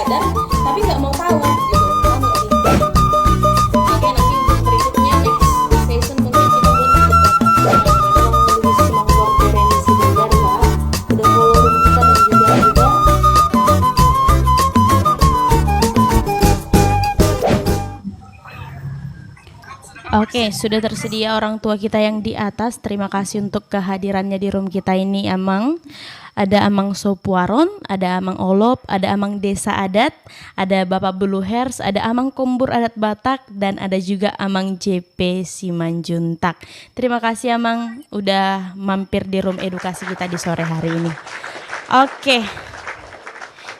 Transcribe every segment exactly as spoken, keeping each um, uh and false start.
Dan tapi nggak mau tahu gitu. Paham nggak sih? Oke, nanti untuk berikutnya, next session, mungkin kita buat untuk lebih semangat dari si Bunda, ya. Udah follow kita dan juga, juga. Oke, sudah tersedia orang tua kita yang di atas. Terima kasih untuk kehadirannya di room kita ini, Amang. Ada Amang Sopuaron, ada Amang Olop, ada Amang Desa Adat, ada Bapak Buluhers, ada Amang Kombur Adat Batak, dan ada juga Amang J P Simanjuntak. Terima kasih, Amang, udah mampir di room edukasi kita di sore hari ini. Oke.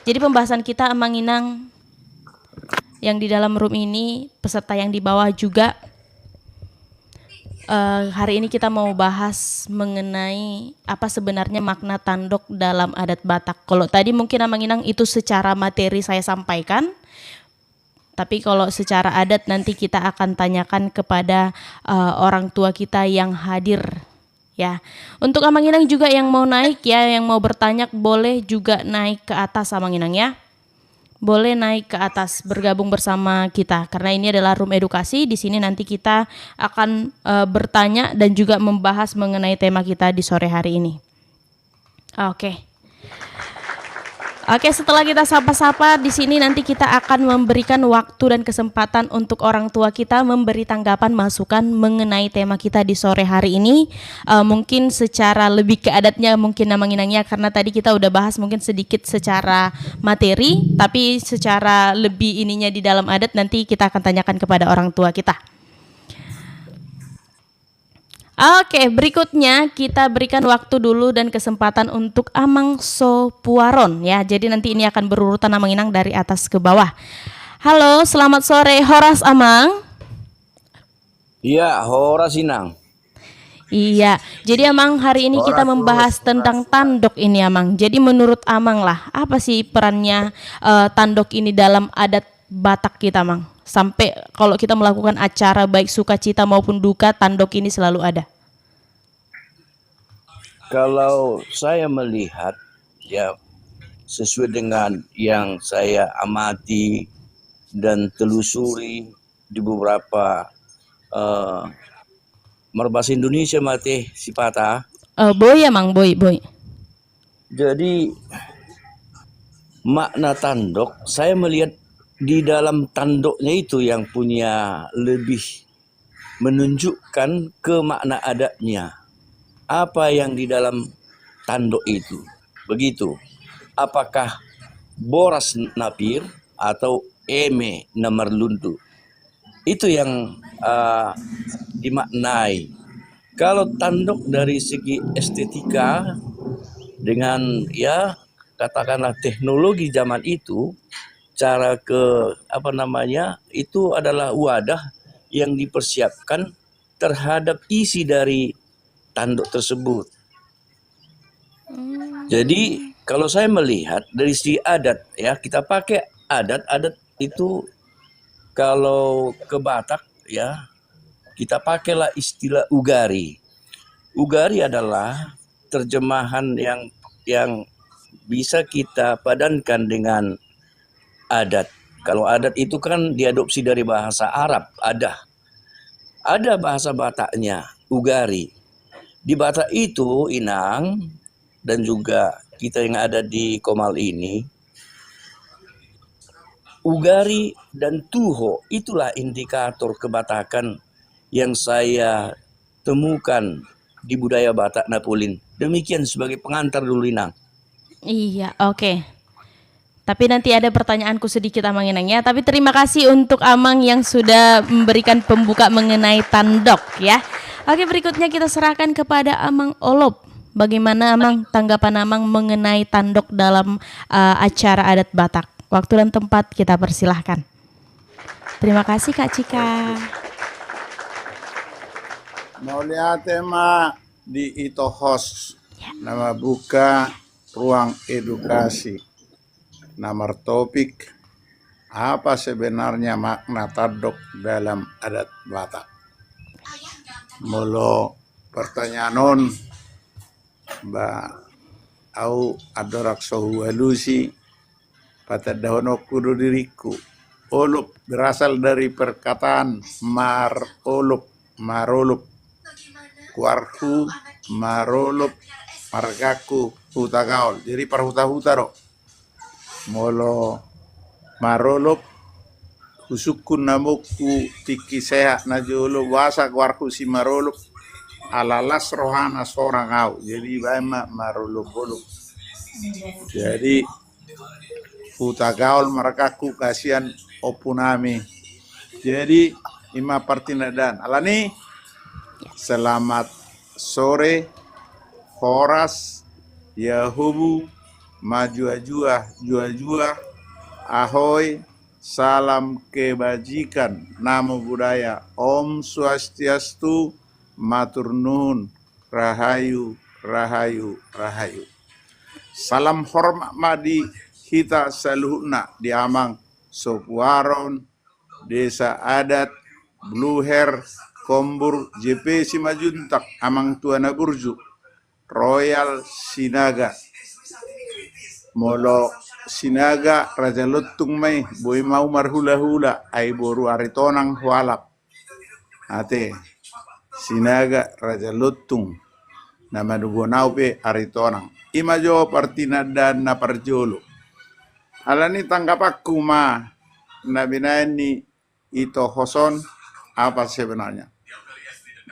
Jadi pembahasan kita, Amang Inang, yang di dalam room ini, peserta yang di bawah juga, eh, hari ini kita mau bahas mengenai apa sebenarnya makna tandok dalam adat Batak. Kalau tadi mungkin, Amang Inang, itu secara materi saya sampaikan, tapi kalau secara adat nanti kita akan tanyakan kepada, eh, orang tua kita yang hadir. Ya, untuk Amang Inang juga yang mau naik, ya, yang mau bertanya, boleh juga naik ke atas, Amang Inang, ya. Boleh naik ke atas, bergabung bersama kita, karena ini adalah room edukasi. Di sini nanti kita akan, eh, bertanya dan juga membahas mengenai tema kita di sore hari ini. Oke. Oke, setelah kita sapa-sapa, di sini nanti kita akan memberikan waktu dan kesempatan untuk orang tua kita memberi tanggapan, masukan mengenai tema kita di sore hari ini. Eh, mungkin secara lebih ke adatnya, mungkin, Amang Inang, ya, karena tadi kita udah bahas mungkin sedikit secara materi, tapi secara lebih ininya di dalam adat nanti kita akan tanyakan kepada orang tua kita. Oke, berikutnya kita berikan waktu dulu dan kesempatan untuk Amang Sopuaron, ya. Jadi nanti ini akan berurutan, Amang Inang, dari atas ke bawah. Halo, selamat sore. Horas, Amang. Iya, horas, Inang. Iya, jadi, Amang, hari ini kita membahas tentang tandok ini, Amang. Jadi menurut Amang lah, apa sih perannya, eh, tandok ini dalam adat Batak kita, Mang? Sampai kalau kita melakukan acara baik sukacita maupun duka, tandok ini selalu ada. Kalau saya melihat, ya, sesuai dengan yang saya amati dan telusuri di beberapa, eh, marbahasa Indonesia ma ate sipata. Eh, boi, Amang, boi, boi. Jadi, makna tandok, saya melihat di dalam tandoknya itu yang punya lebih menunjukkan ke makna adatnya. Apa yang di dalam tandok itu? Begitu. Apakah boras na pir atau eme na marlundu? Itu yang, eh, dimaknai. Kalau tandok dari segi estetika, dengan, ya, katakanlah teknologi zaman itu, cara ke, apa namanya, itu adalah wadah yang dipersiapkan terhadap isi dari tandok tersebut. Hmm. Jadi, kalau saya melihat dari segi adat, ya, kita pakai adat, adat itu kalau ke Batak, ya, kita pakailah istilah ugari. Ugari adalah terjemahan yang, yang bisa kita padankan dengan adat. Kalau adat itu kan diadopsi dari bahasa Arab, ada. Ada bahasa Bataknya, ugari. Di Batak itu, Inang, dan juga kita yang ada di Komal ini, ugari dan tuho, itulah indikator kebatakan yang saya temukan di budaya Batak Napolin. Demikian sebagai pengantar dulu, Inang. Iya, oke. Tapi nanti ada pertanyaanku sedikit, Amang Inang, ya. Tapi terima kasih untuk Amang yang sudah memberikan pembuka mengenai tandok, ya. Oke, berikutnya kita serahkan kepada Amang Olop. Bagaimana, Amang, tanggapan Amang mengenai tandok dalam, eh, acara adat Batak? Waktu dan tempat kita persilahkan. Terima kasih, Kak Cika. Mauliate ma di ito host, ya, na mambuka ruang edukasi na martopik, apa sebenarnya makna tandok dalam adat Batak? Molo pertanyaan on, ba, au andorang so hualusi, patandahononku do diringku. Olop berasal dari perkataan marolop, marolop. Goarhu marolop, margaku Hutagaol. Jadi parhutahuta do. Molo marolop, husungkun namungku tingki sehat na jolo, boasa goarhu si marolop, ala las rohana sorang au. Jadi baen ma marolop-olop. Jadi Hutagaol margaku, kasihan ompunami. Jadi ima partinandaan. Alani, selamat sore, horas, yahobu, majuajua, juajua, ahoi, salam kebajikan, namo buddhaya, om swastiastu, matur nuhun, rahayu, rahayu, rahayu. Salam hormat ma di hita saluhutna, di amang Sopuaron, Desa Adat, Bluher, Kombur, J P Simanjuntak, amang tua na burju, Royal Sinaga. Molo Sinaga Raja Lontung ma i, boi ma au marhulahula, ai boru Aritonang hualap. Ate, Sinaga Raja Lontung, na manubuhon au pe Aritonang. Ima jo partinandaan na parjolo. Alani tanggapanku ma na binaen ni itohos on, apa sebenarnya.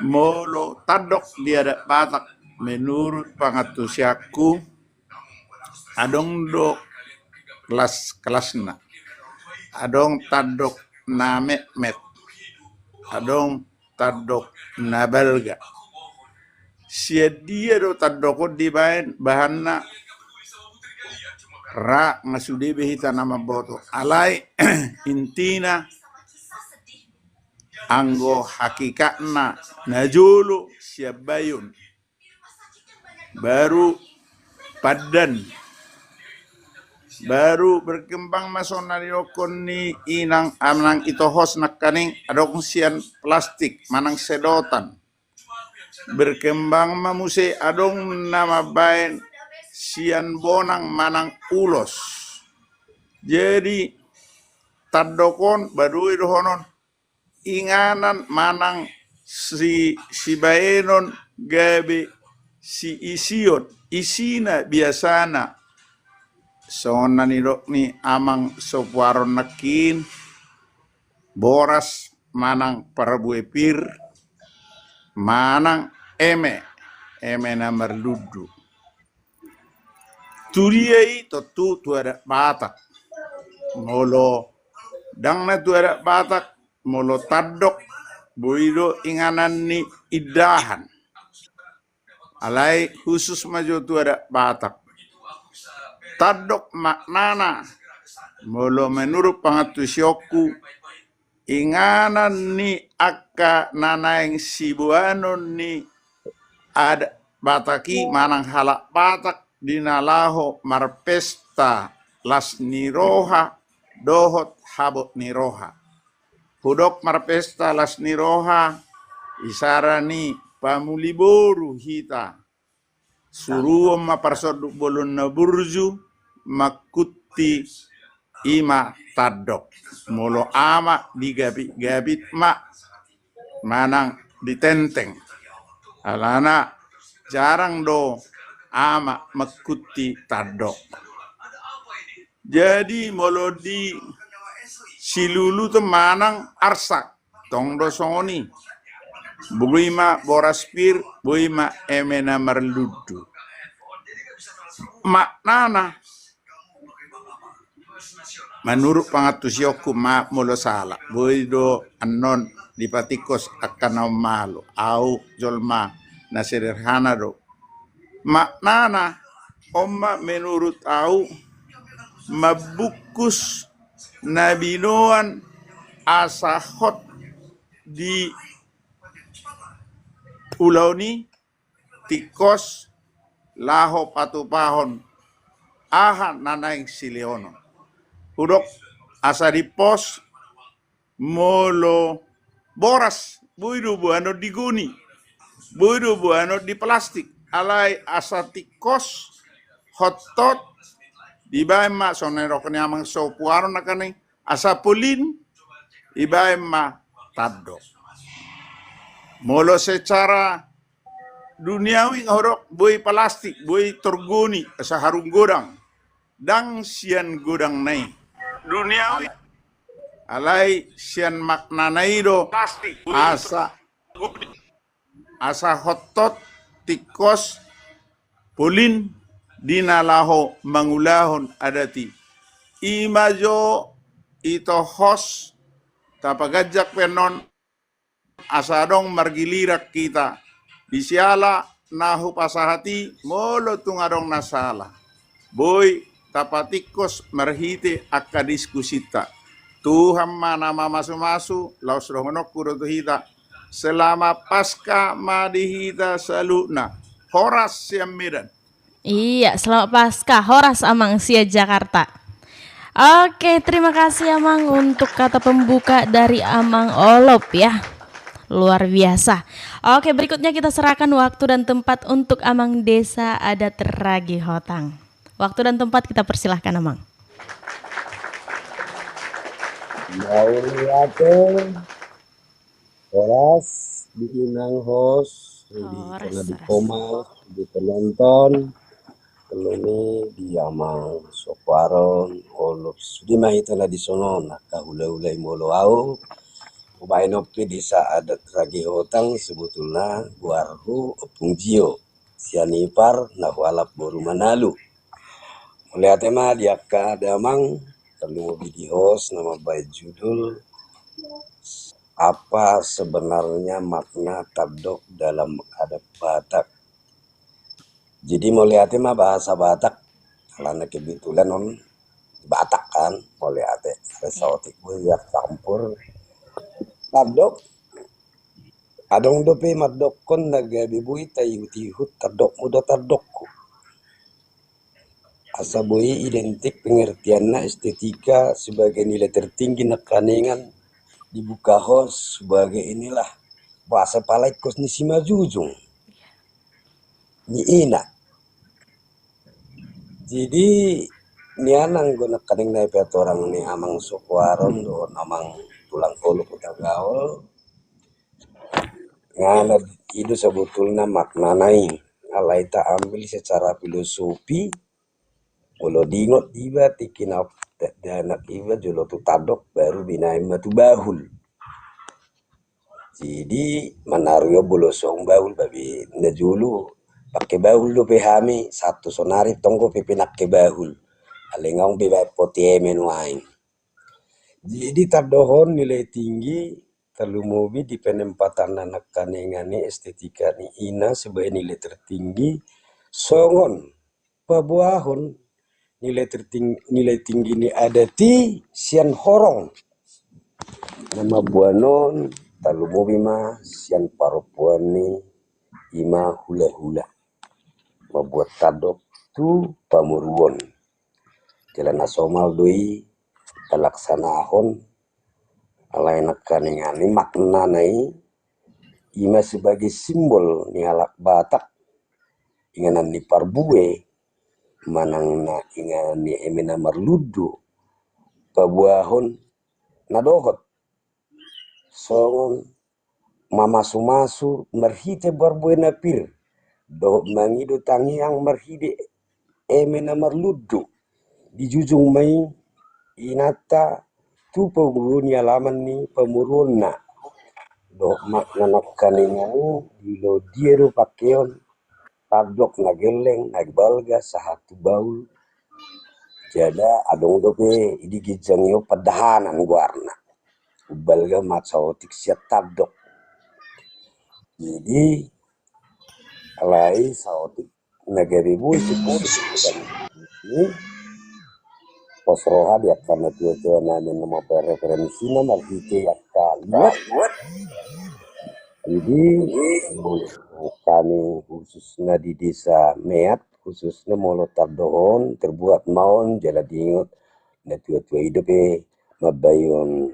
Molo tandok di adat Batak, menurut pangantusianku, adong do kelas-kelasna. Adong tandok na metmet, adong tandok na balga. Sian dia do tandok on dibaen bahanna? Ra, nga sude be hita na mamboto. Alai intina, anggo hakikatna, na jolo sian bayu on, baru pandan, baru berkembang ma songon na nidokkon ni inang, manang itohos nangkaning, adong sian plastik manang sedotan. Berkembang ma muse, adong na mambaen sian bonang manang ulos. Jadi tandok on, baru dohonon, inganan manang si, sibaenon gabe siision, isina biasana. Songon na nidok ni amang Sopuaron nangkin, boras manang parbue pir, manang eme, eme na marlundu. Tu dia i? Tontu tu adat Batak. Molo ndang na tu adat Batak, molo tandok, boi do inganan ni indahan. Alai khusus ma jo tu adat Batak. Tandok maknana, molo menurut pangantusionku, inganan ni angka na naeng siboanon ni adat Batak i manang halak Batak di na laho marpesta las ni roha dohot habot ni roha. Hudok marpesta las ni roha, isara ni pamuli boru hita. Suruon ma parsonduk bolon na burju mangkuti, ima tandok. Molo ama digapit-gapit ma manang ditenteng. Alana jarang do ama mangkuti tandok. Jadi molo di Silulu tu manang Arsak, tong do songon i. Boi ma boras pir, boi ma eme na marlundu. Maknana, manurut pangantusionku, maaf molo sala, boi do annon dipatingkos angka na ummalo, au jolma na sederhana do. Maknana, on ma menurut au, mambungkus na binoan asa hot di ulaon i, tingkos laho patupahon aha na naeng silehononna. Hudok asa dipos, molo boras, boi do boanon di goni, boi do boanon di plastik, alai asa tingkos, hot-hot, Dibaen ma songon na nidok ni amang so puaron nangkaning, asa polin, dibaen ma tandok. Molo secara duniawi nga hudok, boi palastik, boi torgoni, asa harum godang. Ndang sian godangna i. Duniawi. Alai sian maknana i do, asa, asa hot-hot, tingkos, polin, di na laho mangulahon adat i. I ma jo ito host, tapaganjang pe annon, asa adong margiliran hita. Di siala na hupasahat i, molo tung adong na sala, boi tapatingkos marhite angka diskusinta. Tuhan ma na mamasu-masu. Laos dohononku do tu hita, selamat Paskah ma di hita saluhutna. Horas sian Medan. Iya, selamat Paskah. Horas amang sian Jakarta. Oke, terima kasih amang untuk kata pembuka dari Amang Olop ya. Luar biasa. Oke, berikutnya kita serahkan waktu dan tempat untuk Amang Desa Adat Ragi Hotang. Waktu dan tempat kita persilahkan amang. Mauliate. Horas di inang host, di, horas, horas. Di penonton, terlebih di amang so puaron, Olop, sude ma hita na di sonon, angka hula-hula i. Molo au, umbahen on pe Desa Adat Ragi Hotang, sebetulna goarhu Ompung Jio, sian Ipar, na hualap boru Manalu. Mauliate ma di angka damang, terlebih di host na mambaen judul, apa sebenarnya makna tandok dalam adat Batak. Jadi mauliate ma bahasa Batak, alana kebetulan on Batak kan, mauliate. Ada saotik gue ya campur. Tandok, adong dope mandokkon na gabe boi taihut-ihut tandokmu do tandokku. Asa boi identik pengertianna estetika sebagai nilai tertinggi nangkaningan dibuka host sebagai inilah bahasa palaingkos ni simanjujung ni ina. Jadi nian anggo nangkaning na ipatorang ni amang so puaron dohot amang tulang Olop Hutagaol, ngana i do sebetulna maknana i. Alai taambil secara filosofi, molo diingot iba tingki na dakdanak iba jolo tu tandok, baru binaen ma tu bahul. Jadi manaru i on molo songon bahul, babi na jolo pangke bahul dope hami, sahat tu sonari tong dope pinangke bahul. Alai nga adong be baen poti eme nuaeng. Jadi tandok on nilai tinggi, tarlumobi di penempatanna nangkaningan i estetika ni ina sebagai nilai tertinggi, songon paboahon nilai terting-, nilai tinggi ni adat i sian horong na mamboan on, tarlumobi ma sian parompuan ni i ma hula-hula mamboan tandok tu pamoruon. Jala na somal do i talaksanahon, alai nangkaningan i maknana i, i ma sebagai simbol ni halak Batak, inganan ni parbue, manang na inganan ni eme na marlundu, paboahon na dohot songon mamasu-masu marhite parbue na pir, dohot mangido tangiang marhite eme na marlundu. Dijujung ma i inanta tu poguru ni alaman ni pamoruonna. Dohot makna nangkaningan i, di lodia do pangkeon tandok na gelleng, na balga, sahat tu bahul. Jala adong dope di ginjang i on pandahanan goarna. Umbalga ma saotik sian tandok. Jadi alai saotik na gabe boi sian i, pos roha di angka na tua-tua nami na mambaen referensi na marhite angka luat. Jadi kami khususna di Desa Meat, khususna molo tandok on terbuat ma on jala diingot na tua-tua i dope mambaen,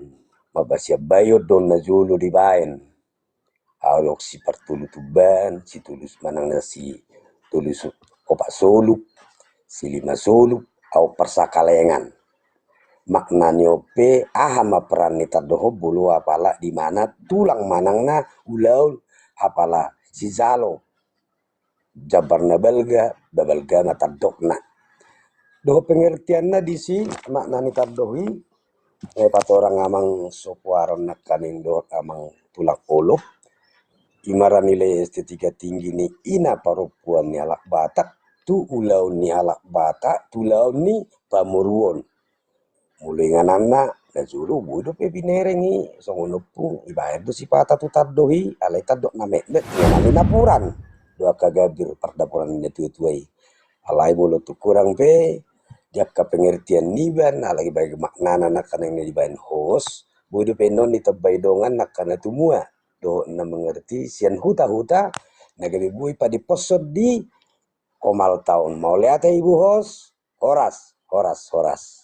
mambaen baen do na jolo dibaen. Adong si partolu tumban, si tolu, manang na si tolu so-, opat solup, si lima solup, au parsakalengan. Makna ni on pe, aha ma peran ni tandok on molo apala di mana tulang manang na ulaon apala sijalo jambar na balga, ba balga ma tandokna. Dohot pengertianna disi, makna ni tandok i, na patorang amang sopoaron nangkaning dohot amang tulang olop, ima ra nilai estetika tinggi ni ina parompuan ni halak Batak, tu ulaon ni halak Batak, tu ulaon ni pamoruon. Molo ingananna, na jolo boi dope binereng i, songon ompung, ibaen do sipata tu tandok i, alai tandok na metmet, inganan ni napuran. Do angka gambir pardapotan ni natuatua i. Alai molo tung hurang pe, di angka pengertian niba, na lagi baen maknana nangkaning na dibaen host, boi dope annon ditambai dongan angka na tumua dohot na mengerti sian hutahuta, na gabe boi padiposhon di komal taon. Mauliate ibu host, horas, horas, horas.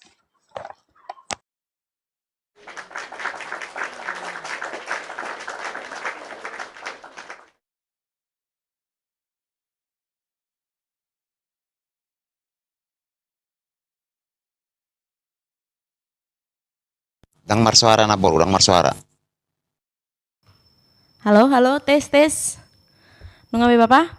Ndang marsoara namboru, ndang marsoara. Halo, halo, tes, tes. Nunga be Bapa?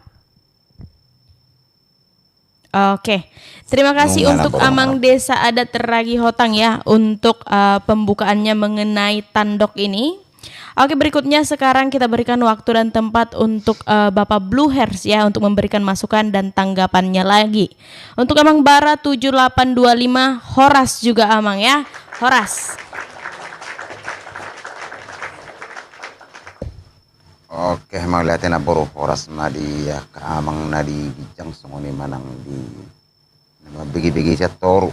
Oke. Terima kasih untuk Amang Desa Adat Ragi Hotang ya, untuk, eh, pembukaannya mengenai tandok ini. Oke, berikutnya sekarang kita berikan waktu dan tempat untuk, eh, Bapak Blue Hairs ya, untuk memberikan masukan dan tanggapannya lagi. Untuk Amang Bara tujuh delapan dua lima, horas juga Amang ya. Horas. Oke, mauliate namboru, horas ma di angka amang na di ginjang songon i manang di na mambege-bege sian toru.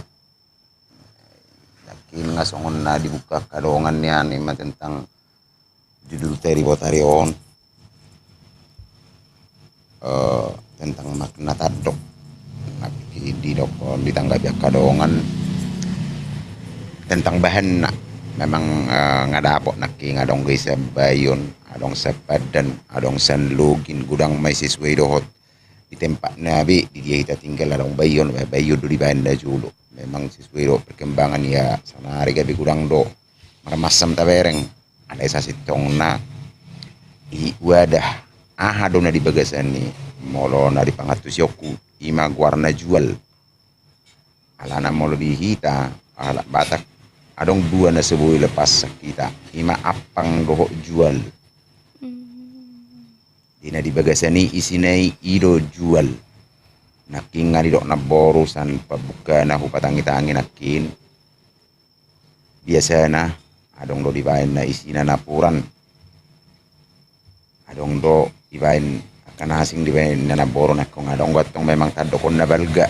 Nangkin nga songon na dibuka angka dongan nian, ima tentang judul ta di botari on, eh, tentang makna tandok. Nangkin didok on, ditanggapi angka dongan tentang bahanna. Memang, eh, nga dapot nangkin, adong do i sian Bayon, adong sian Pandan, adong sian Login, godang ma i sesuai dohot di tempatna be, di dia hita tinggal, adong Bayon, ba-, Bayon do dibaen na jolo. Memang sesuai dohot perkembangan ia saonari gabe godang do marmacam tabereng. Alai sasintongna i wadah, aha do na di bagasan i, molo na di pangantusionku, ima goarna jual. Alana molo di hita halak Batak, adong dua na so boi lepas hita, ima ampang dohot jual. Hmm. Di na di bagasan i isina i, i do jual. Nangkin nga didok namboru sian pambukana hupatangi-tangi nangkin. Biasana adong do dibaen na isina napuran. Adong do dibaen angka na asing, dibaen na namboru, nangkin adong do antong memang tandok on na balga.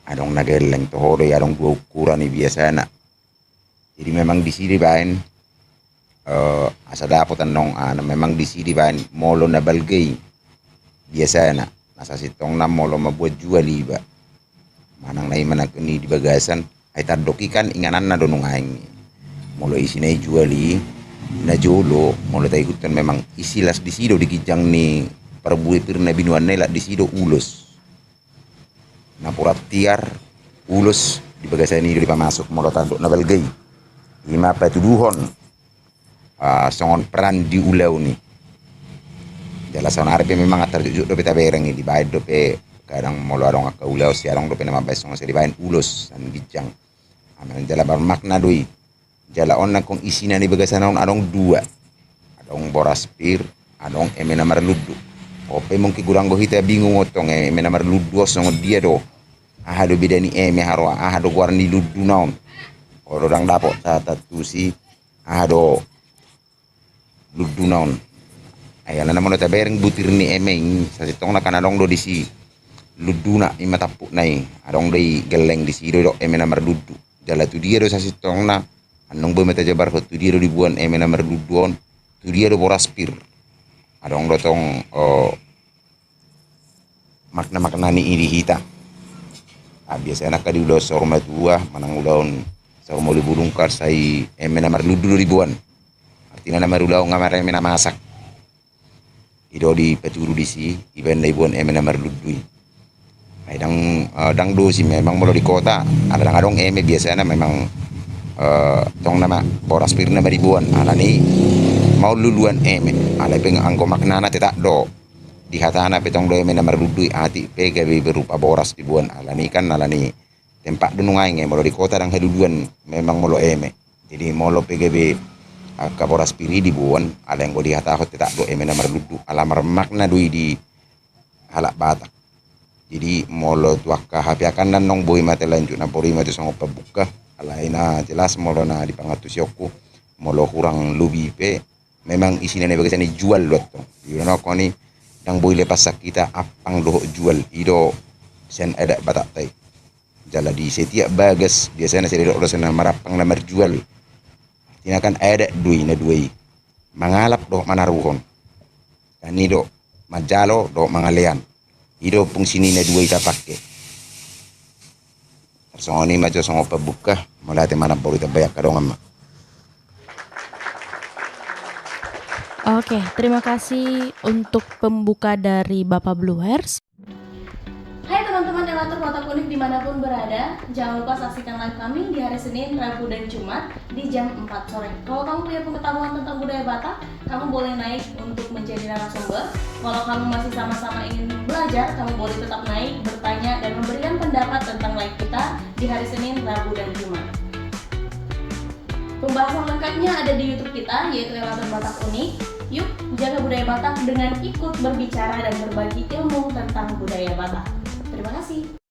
Adong na gelleng, toho do i, adong dua ukuran i biasana. Jadi memang disi dibaen, eh, asa dapot annon, ah, memang disi dibaen molo na balga i. Biasana, na sasintongna molo mambuat jual iba, manang na ima nangkin di bagasan, ai tandok i kan ingananna do nuaeng i. Molo isina i jual i, na jolo, molo taihuthon memang isi las disi do di ginjang ni parbue pir na binuanna i, las disi do ulos. Napuran tiar, ulos, di bagasan i do dipamasuk molo tandok na balga i. Ima patuduhon, ah, songon peran di ulaon i. Jala saonari pe memang antar jotjot dope tabereng i, dibaen dope kadang molo adong angka ulaon, sai adong dope na mambaen songon sai dibaen ulos sian ginjang. Amang jala marmakna do i. Jala on nangkin isina ni bagasan on adong dua. Adong boras pir, adong eme na marlundu. On pe mungkin godang do hita bingung antong, eme na marlundu on songon dia do? Aha do beda ni eme haroa, aha do goar ni lunduna on? Olo, ndang dapot ta-, taantusi, aha do lunduna on. Ai alana molo tabereng butir ni eme i, sasintongna kan adong do disi lunduna, ima tampukna i. Adong do i gelleng, disi do didok eme na marlundu. Jala tu dia do sasintongna, annon boi ma tajabarhon tu dia do diboan eme na marlundu on, tu dia do boras pir. Adong do tong, o, makna-makna ni i di hita. Ah, biasana angka di ulaon saur matua, manang ulaon saur moli bulung kan sai eme na marlundu do diboan. Artina na marulaon nga mareme na masak. I do dipatudu disi, ibaen na diboan eme na marlundu i. Ai ndang, eh, ndang dosi memang molo di kota, ala ndang adong eme biasana memang, eh, tong nama boras pir nama diboan, alani maol luluan eme, alai pe anggo maknana tetap do. Di hatana pe tong do eme na marlundu i, atik pe gabe berupa boras diboan, alani kan, alani tempat do nuaeng i, molo di kota ndang haluluan memang molo eme. Jadi molo pe gabe angka boras pir i diboan, alai anggo dihatahon tetap do eme na marlundu, ala marmakna do i di halak Batak. Jadi molo tu angka hape angka na naung boi ma talanjut, na boi ma tu songon pambuka, alai na jelas molo na di pangantusionku, molo hurang lobi pe, memang isina na bagasan i jual do antong. Di ulaon on i ndang boi lepas hita ampang dohot jual, i do sian adat Batakta i. Jala di setiap bagas biasana sai didok do sian na marampang na marjual. Artina kan adat do i na dua i, mangalap dohot manaruhon. Kan i do, manjalo dohot mangalean. I do fungsi ni na dua i tapake. Tarsongon i ma jo songon pambuka, mauliate ma namboru, tambai angka dongan ma. Oke, terima kasih untuk pembuka dari Bapak Blue Hairs. Hai teman-teman Elator Batak Unik dimanapun berada, jangan lupa saksikan live kami di hari Senin, Rabu, dan Jumat di jam empat sore. Kalau kamu punya pengetahuan tentang budaya Batak, kamu boleh naik untuk menjadi narasumber. Kalau kamu masih sama-sama ingin belajar, kamu boleh tetap naik, bertanya, dan memberikan pendapat tentang live kita di hari Senin, Rabu, dan Jumat. Pembahasan lengkapnya ada di YouTube kita, yaitu Elator Batak Unik. Yuk, jaga budaya Batak dengan ikut berbicara dan berbagi ilmu tentang budaya Batak. Terima kasih.